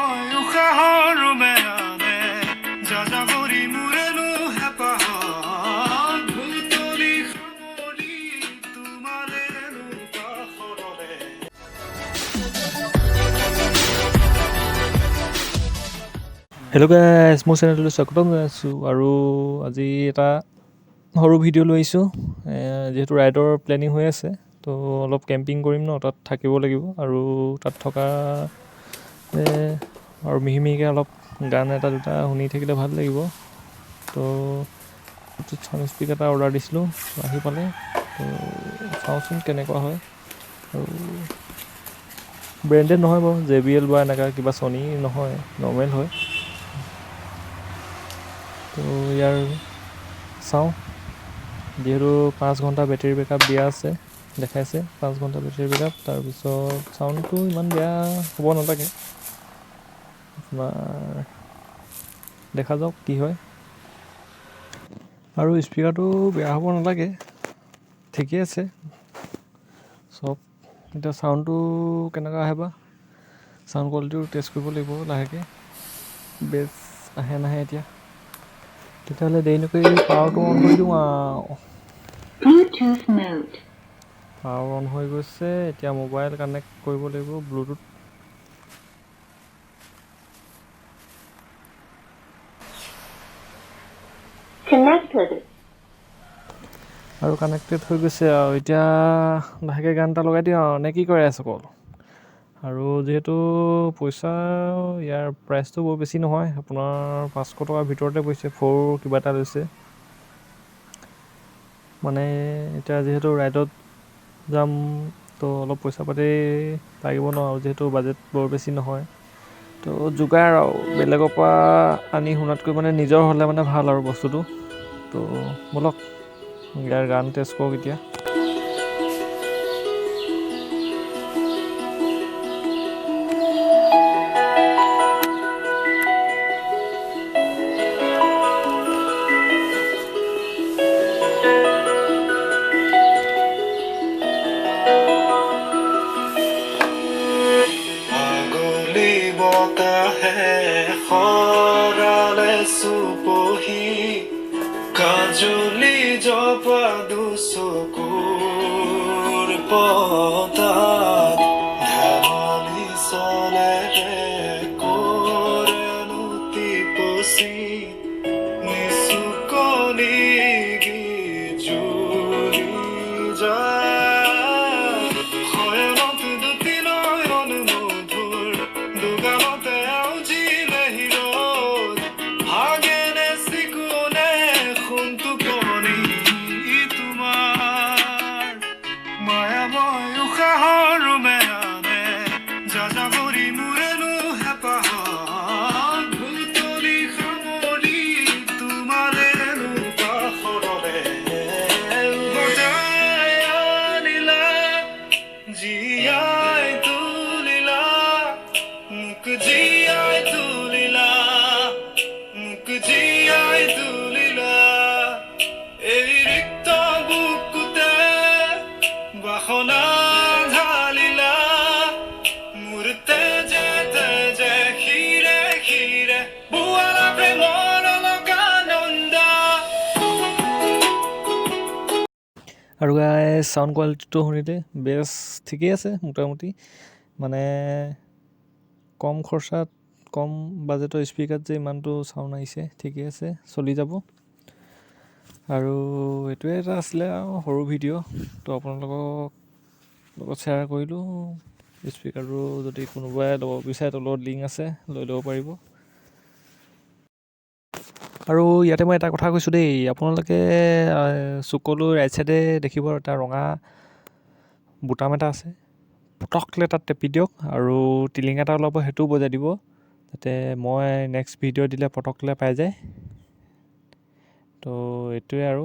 মায়াময় উশাহৰ মেৰামে যাযাবৰী মোৰেনো হেঁপাহত ভুতলি সামৰি তোমাৰেনো কাষৰলে। হেল্ল' গাইজ, মোৰ চেনেলটোলৈ স্বাগতম জনাইছোঁ। আৰু আজি এটা সৰু ভিডিঅ' লৈ আহিছোঁ। যিহেতু ৰাইডৰ প্লেনিং হৈ আছে, তো অলপ কেম্পিং কৰিম ন, তাত থাকিব লাগিব। আৰু তাত থকা আৰু মিহি মিহিকৈ অলপ গান এটা দুটা শুনি থাকিলে ভাল লাগিব। তো চাউণ্ড স্পীকাৰ এটা অৰ্ডাৰ দিছিলোঁ, আহি পালে। তো চাওঁচোন কেনেকুৱা হয়। আৰু ব্ৰেণ্ডেড নহয় বাৰু, জে বি এল বা এনেকুৱা কিবা ছনী নহয়, নৰ্মেল হয়। তো ইয়াৰ চাওঁ, যিহেতু 5 ঘণ্টা বেটেৰী বেকআপ দিয়া আছে, দেখাইছে 5 ঘণ্টা বেটেৰী বেকআপ। তাৰপিছত চাউণ্ডটো ইমান বেয়া হ'ব নালাগে আপোনাৰ। দেখা যাওক কি হয়। আৰু স্পীকাৰটো বেয়া হ'ব নালাগে, ঠিকেই আছে চব। এতিয়া চাউণ্ডটো কেনেকুৱা আহে বা চাউণ্ড কোৱালিটিটো টেষ্ট কৰিব লাগিব লাহেকৈ, বেছ আহে নাহে এতিয়া। তেতিয়াহ'লে দেৰি নকৰি পাৱাৰটো অন কৰি দিওঁ আৰু। Bluetooth mode. Power on হৈ গৈছে। এতিয়া মোবাইল কানেক্ট কৰিব লাগিব ব্লুটুথ। Connected. আৰু কানেক্টেড হৈ গৈছে। আৰু এতিয়া লাহেকৈ গান এটা লগাই দিওঁ আৰু, নে কি কৰে সকল। আৰু যিহেতু পইচা, ইয়াৰ প্ৰাইচটো বৰ বেছি নহয়, আপোনাৰ 500 টকাৰ ভিতৰতে পৰিছে, ফ'ৰ কিবা এটা লৈছে। মানে এতিয়া যিহেতু ৰাইডত যাম, তো অলপ পইচা পাতি লাগিব ন। আৰু যিহেতু বাজেট বৰ বেছি নহয়, তো যোগাৰ আৰু বেলেগৰ পৰা আনি শুনাতকৈ মানে নিজৰ হ'লে মানে ভাল আৰু বস্তুটো। তো ব'লক, ইয়াৰ গান টেষ্ট কৰক এতিয়া। আগলি বতাহে সৰালে চুপহি, কাজলি জপা দুচকুৰ পতাত ধেমালি চলেৰে কৰেনো টিপচি নিচুকনি গীত জুৰি যায়। শয়নত দুটি নয়ন মধুৰ, দুগালতে আউজিলে হিৰ'দ, ভাগেনে চিকুণে সোণটোকনি তোমাৰ। মায়াময় উশাহৰ মেৰামে যাযাবৰী মোৰেনো হেঁপাহত ভুতলি সামৰি তোমাৰেনো কাষৰলে উভতাই আনিলা, জীয়াই তুলিলা মোক, জীয়াই তুলিলা মোক, জীয়াই তুলিলা। এই ৰিক্ত বুকুতে বাসনা ঢালিলা, মোৰ তেজে তেজে শিৰে শিৰে বোৱালা প্ৰেমৰ অলকানন্দা। আৰু গাইজ, চাউণ্ড কোৱালিটিটো শুনিলে বেছ ঠিকেই আছে মোটামুটি। মানে কম খৰচাত, কম বাজেটৰ স্পীকাৰত যে ইমানটো চাউণ্ড আহিছে, ঠিকেই আছে, চলি যাব। আৰু এইটোৱে এটা আছিলে আৰু সৰু ভিডিঅ', তো আপোনালোকক লগত শ্বেয়াৰ কৰিলোঁ। স্পীকাৰটো যদি কোনোবাই ল'ব বিচাৰে, তলত লিংক আছে, লৈ ল'ব পাৰিব। আৰু ইয়াতে মই এটা কথা কৈছোঁ দেই, আপোনালোকে চুকলৈ ৰাইট চাইডে দেখিব এটা ৰঙা বুটাম এটা আছে। পটককৈ তাত টেপি দিয়ক আৰু টিলিং এটা ওলাব, সেইটোও বজাই দিব, যাতে মই নেক্সট ভিডিঅ' দিলে পটককৈ পাই যায়। তো এইটোৱে আৰু।